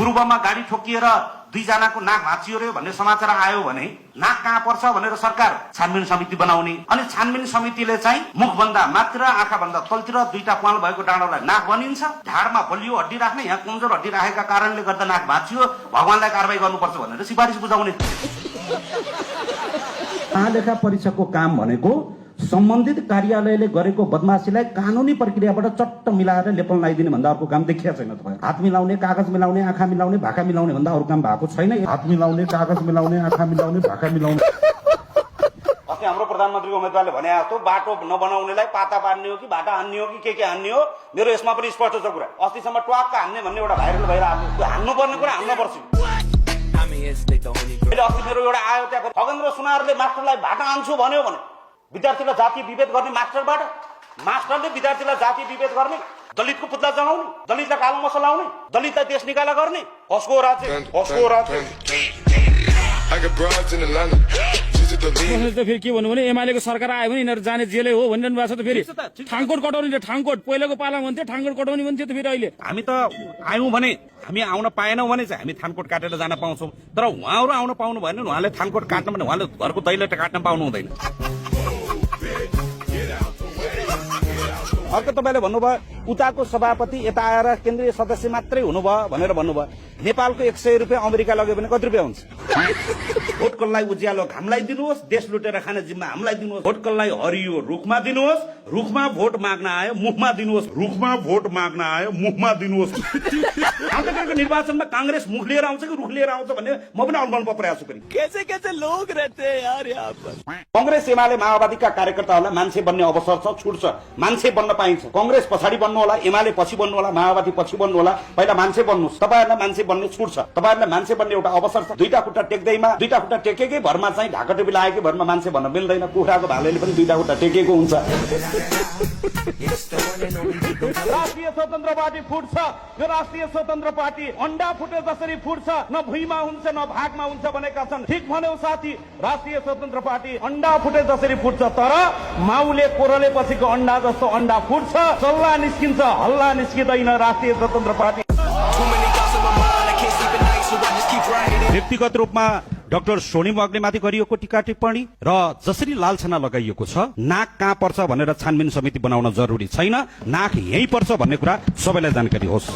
पूर्वमा गाडी ठोकिएर 2 जनाको नाक भाँचियो रे भन्ने समाचार आयो भने नाक कहाँ पर्छ भनेर सरकार छानबिन समिति बनाउने अनि छानबिन समितिले चाहिँ मुखभन्दा मात्र आँखाभन्दा तलतिर 2टा प्वाल भएको डाँडोलाई नाक बनिन्छ। ढाडमा बलियो हड्डी राख्ने, यहाँ कमजोर हड्डी राखेका कारणले गर्दा नाक भाँचियो, भगवानलाई कारबाही गर्नुपर्छ भनेर सिफारिस बुझाउने। महालेखा परीक्षकको काम भनेको सम्बन्धित कार्यालयले गरेको बदमाशीलाई कानुनी प्रक्रियाबाट चट्ट मिलाएर लेपन लगाइदिने भन्दा अर्को काम देखिया छैन। तपाईँ हात मिलाउने, कागज मिलाउने, आँखा मिलाउने, भाका मिलाउने भन्दा अरू काम भएको छैन। हात मिलाउने, कागज मिलाउने, आँखा मिलाउने, भाका मिलाउने। अस्ति हाम्रो प्रधानमन्त्रीको उम्मेदवारले भने जस्तो बाटो नबनाउनेलाई पाता पार्ने हो कि भाटा हान्ने हो कि के हान्ने हो, मेरो यसमा पनि स्पष्ट छ कुरा। अस्तिसम्म ट्वाक्क हान्ने भन्ने एउटा भाइरल भइरहेको थियो। हान्नु पर्ने कुरा हान्न पर्छ। अस्ति मेरो एउटा आयो त्यहाँ खगेन्द्र सुनारले मास्टरलाई भाटा हान्छु भन्यो भने विद्यार्थीलाई जाति विभेद गर्ने मास्टरबाट, मास्टरले विद्यार्थीलाई जाति विभेद गर्ने, दलितको पुतला जगाउने, दलितलाई कालो मसला लाउने, दलितलाई देश निकाला गर्ने, कसको राज्य? कसको राज्य? फेरि के भन्नु भने एमालेको सरकार आयो भने यिनीहरू जाने जेलै हो भनिरहनु भएको छ। त फेरि ठाङकोट कटाउने, ठाङकोट पहिलाको पालामा भन्थ्यो ठाङकोट कटाउने भन्थ्यो। त फेरि अहिले हामी त आयौँ भने हामी आउन पाएनौँ भने चाहिँ हामी थानकोट काटेर जान पाउँछौँ, तर उहाँहरू आउन पाउनु भएन। उहाँले थानकोट काट्न भने उहाँले घरको दैलेट काट्न पाउनु हुँदैन। अर्को तपाईँले भन्नुभयो उताको सभापति यता आएर केन्द्रीय सदस्य मात्रै हुनुभयो भनेर भन्नुभयो। नेपालको 100 रुपियाँ अमेरिका लग्यो भने कति रुपियाँ हुन्छ? भोटकललाई उज्यालो घामलाई दिनुहोस्, देश लुटेर खाने जिम्मा हामीलाई दिनुहोस्। भोटकललाई हरियो रुखमा दिनुहोस्, रुखमा भोट माग्न आयो मुखमा दिनुहोस्, रुखमा भोट माग्न आयो मुखमा दिनुहोस्। आजकलको निर्वाचनमा कांग्रेस मुख लिएर आउँछ कि रुख लिएर आउँछ भन्ने म पनि अलमल परेको छु। कैसे कैसे लोग रहते हैं यार यहाँ पर। कांग्रेस एमाले माओवादीका कार्यकर्ताहरूलाई मान्छे बन्ने अवसर छ, छुट छ, मान्छे बन्न पाइन्छ। कांग्रेस पछाडि बन्नु होला, एमाले पछि बन्नु होला, माओवादी पछि बन्नु होला, पहिला मान्छे बन्नुहोस्। तपाईहरुलाई मान्छे बन्ने छुट छ, तपाईहरुलाई मान्छे बन्ने एउटा अवसर छ। 2टा खुट्टा टेक्दैमा, 2टा खुट्टा टेकेकै भरमा चाहिँ ढाकाटोपी लागेकै भरमा मान्छे भन्न मिल्दैन। कुखुराको भालेले पनि 2टा खुट्टा टेकेको हुन्छ। राष्ट्रिय स्वतन्त्र पार्टी फुट्छ। यो राष्ट्रिय स्वतन्त्र पार्टी अंडा फुटे जसरी फुट्छ, न भुइँमा हुन्छ न भागमा हुन्छ भनेका छन्। ठीक भन्यौ साथी, राष्ट्रिय स्वतन्त्र पार्टी अंडा फुटे जसरी फुट्छ, तर माउले कोरले पछिको अंडा जस्तो अंडा फुट्छ। चल्ला निस्किन्छ, हल्ला निस्किँदैन राष्ट्रिय स्वतन्त्र पार्टी। व्यक्तिगत रूपमा डाक्टर सोनिम अग्नेमाथि गरिएको टीका टिप्पणी र जसरी लालछना लगाइएको छ, नाक कहाँ पर्छ भनेर छानबिन समिति बनाउन जरुरी छैन, नाक यही पर्छ भन्ने कुरा सबैलाई जानकारी होस्।